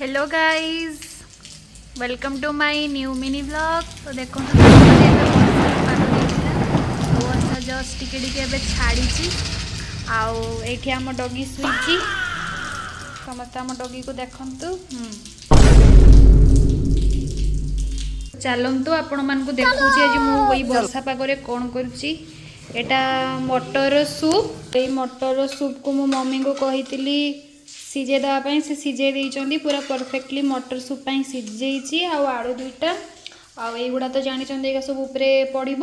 Hello guys, welcome to my new mini vlog. ତ ଦେଖନ୍ତୁ ସାଙ୍ଗମାନେ, ଏବେ ବର୍ଷାର ପାଗ ଦେଇଥିଲା। ତ ବର୍ଷା ଜଷ୍ଟ ଟିକେ ଟିକେ ଏବେ ଛାଡ଼ିଛି। ଆଉ ଏଇଠି ଆମ ଡଗି ଶୋଇଛି। ସମସ୍ତେ ଆମ ଡଗିକୁ ଦେଖନ୍ତୁ। ଚାଲନ୍ତୁ, ଆପଣମାନଙ୍କୁ ଦେଖାଉଛି ଆଜି ମୁଁ ଏଇ ବର୍ଷା ପାଗରେ କ'ଣ କରୁଛି। ଏଇଟା ମଟର ସୁପ୍। ଏଇ ମଟର ସୁପ୍କୁ ମୁଁ ମମିଙ୍କୁ କହିଥିଲି ସିଝେଇ ଦେବା ପାଇଁ, ସେ ସିଝେଇ ଦେଇଛନ୍ତି। ପୁରା ପରଫେକ୍ଟଲି ମଟର ସୁପ୍ ପାଇଁ ସିଝେଇଛି। ଆଉ ଆଳୁ ଦୁଇଟା, ଆଉ ଏଇଗୁଡ଼ା ତ ଜାଣିଛନ୍ତି, ଏଇଟା ସବୁ ଉପରେ ପଡ଼ିବ।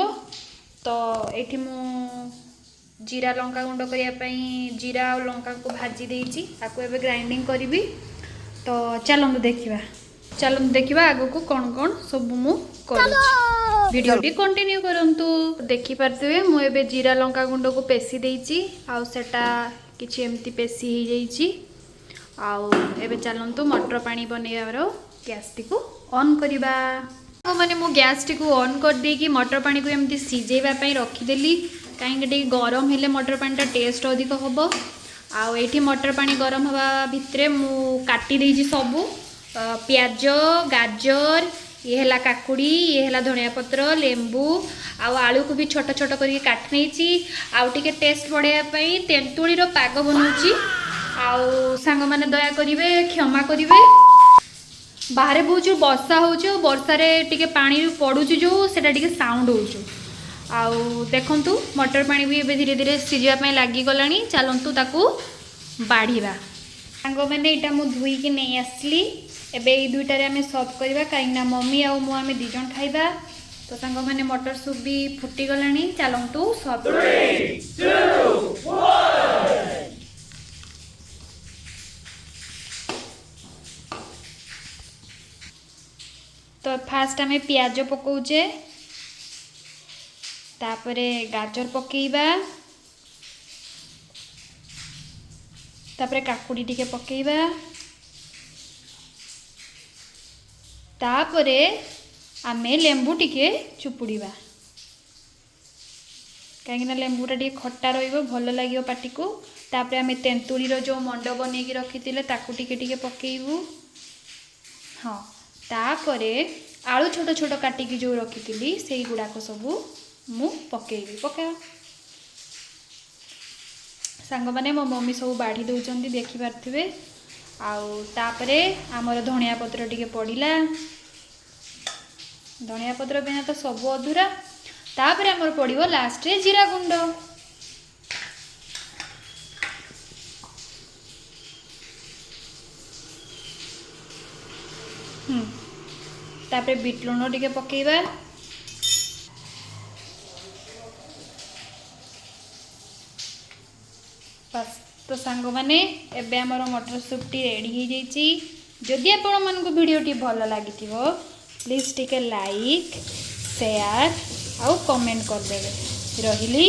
ତ ଏଇଠି ମୁଁ ଜିରା ଲଙ୍କା ଗୁଣ୍ଡ କରିବା ପାଇଁ ଜିରା ଆଉ ଲଙ୍କାକୁ ଭାଜି ଦେଇଛି। ତାକୁ ଏବେ ଗ୍ରାଇଣ୍ଡିଙ୍ଗ କରିବି। ତ ଚାଲନ୍ତୁ ଦେଖିବା, ଚାଲନ୍ତୁ ଦେଖିବା ଆଗକୁ କ'ଣ କ'ଣ ସବୁ ମୁଁ କରୁଛି। ଭିଡ଼ିଓଟି କଣ୍ଟିନ୍ୟୁ କରନ୍ତୁ। ଦେଖିପାରୁଥିବେ, ମୁଁ ଏବେ ଜିରା ଲଙ୍କା ଗୁଣ୍ଡକୁ ପେଶି ଦେଇଛି ଆଉ ସେଟା କିଛି ଏମିତି ପେଶି ହେଇଯାଇଛି। ଆଉ ଏବେ ଚାଲନ୍ତୁ, ମଟର ପାଣି ବନେଇବାର ଗ୍ୟାସ୍ଟିକୁ ଅନ୍ କରିବା। ମାନେ ମୁଁ ଗ୍ୟାସ୍ଟିକୁ ଅନ୍ କରିଦେଇକି ମଟର ପାଣିକୁ ଏମିତି ସିଝେଇବା ପାଇଁ ରଖିଦେଲି, କାହିଁକି ଟିକେ ଗରମ ହେଲେ ମଟର ପାଣିଟା ଟେଷ୍ଟ ଅଧିକ ହେବ। ଆଉ ଏଇଠି ମଟର ପାଣି ଗରମ ହେବା ଭିତରେ ମୁଁ କାଟି ଦେଇଛି ସବୁ ପିଆଜ, ଗାଜର, ଇଏ ହେଲା କାକୁଡ଼ି, ଇଏ ହେଲା ଧନିଆ ପତ୍ର, ଲେମ୍ବୁ ଆଉ ଆଳୁକୁ ବି ଛୋଟ ଛୋଟ କରିକି କାଟି ନେଇଛି। ଆଉ ଟିକେ ଟେଷ୍ଟ ବଢ଼ାଇବା ପାଇଁ ତେନ୍ତୁଳିର ପାଗ ବନାଉଛି। ଆଉ ସାଙ୍ଗମାନେ, ଦୟା କରିବେ, କ୍ଷମା କରିବେ, ବାହାରେ ବହୁତ ଜୋର ବର୍ଷା ହେଉଛି ଆଉ ବର୍ଷାରେ ଟିକେ ପାଣି ପଡ଼ୁଛି ଯେଉଁ, ସେଇଟା ଟିକେ ସାଉଣ୍ଡ ହେଉଛି। ଆଉ ଦେଖନ୍ତୁ, ମଟର ପାଣି ବି ଏବେ ଧୀରେ ଧୀରେ ସିଝିବା ପାଇଁ ଲାଗିଗଲାଣି। ଚାଲନ୍ତୁ, ତାକୁ ବାଢ଼ିବା। ସାଙ୍ଗମାନେ, ଏଇଟା ମୁଁ ଧୋଇକି ନେଇ ଆସିଲି। ଏବେ ଏଇ ଦୁଇଟାରେ ଆମେ ସର୍ଭ କରିବା, କାହିଁକିନା ମମି ଆଉ ମୁଁ, ଆମେ ଦୁଇ ଜଣ ଖାଇବା। ତ ସାଙ୍ଗମାନେ, ମଟର ସୁପ୍ ବି ଫୁଟିଗଲାଣି। ଚାଲନ୍ତୁ ସର୍ଭ। 3, 2, 1. ତ ଫାଷ୍ଟ ଆମେ ପିଆଜ ପକାଉଛେ, ତାପରେ ଗାଜର ପକାଇବା, ତାପରେ କାକୁଡ଼ି ଟିକେ ପକାଇବା, ତାପରେ ଆମେ ଲେମ୍ବୁ ଟିକେ ଚୁପୁଡ଼ିବା, କାହିଁକିନା ଲେମ୍ବୁଟା ଟିକେ ଖଟା ରହିବ, ଭଲ ଲାଗିବ ପାଟିକୁ। ତାପରେ ଆମେ ତେନ୍ତୁଳିର ଯେଉଁ ମଣ୍ଡ ବନେଇକି ରଖିଥିଲେ, ତାକୁ ଟିକେ ଟିକେ ପକାଇବୁ। ହଁ, ତାପରେ ଆଳୁ ଛୋଟ ଛୋଟ କାଟିକି ଯେଉଁ ରଖିଥିଲି, ସେଇଗୁଡ଼ାକ ସବୁ ମୁଁ ପକାଇବି। ପକାଅ। ସାଙ୍ଗମାନେ, ମୋ ମମି ସବୁ ବାଢ଼ି ଦେଉଛନ୍ତି, ଦେଖିପାରୁଥିବେ। ଆଉ ତାପରେ ଆମର ଧଣିଆ ପତ୍ର ଟିକେ ପଡ଼ିଲା। ଧଣିଆ ପତ୍ର ବିନା ତ ସବୁ ଅଧୁରା। ତାପରେ ଆମର ପଡ଼ିବ ଲାଷ୍ଟରେ ଜିରା ଗୁଣ୍ଡ। ତାପରେ ବିଟ୍ ଲୁଣ ଟିକେ ପକାଇବା। ବାସ୍। ତ ସାଙ୍ଗମାନେ, ଏବେ ଆମର ମଟର ସୁପ୍ଟି ରେଡ଼ି ହେଇଯାଇଛି। ଯଦି ଆପଣମାନଙ୍କୁ ଭିଡ଼ିଓଟି ଭଲ ଲାଗିଥିବ, ପ୍ଲିଜ୍ ଟିକେ ଲାଇକ୍, ସେୟାର ଆଉ କମେଣ୍ଟ କରିଦେବେ। ରହିଲି,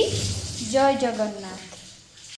ଜୟ ଜଗନ୍ନାଥ।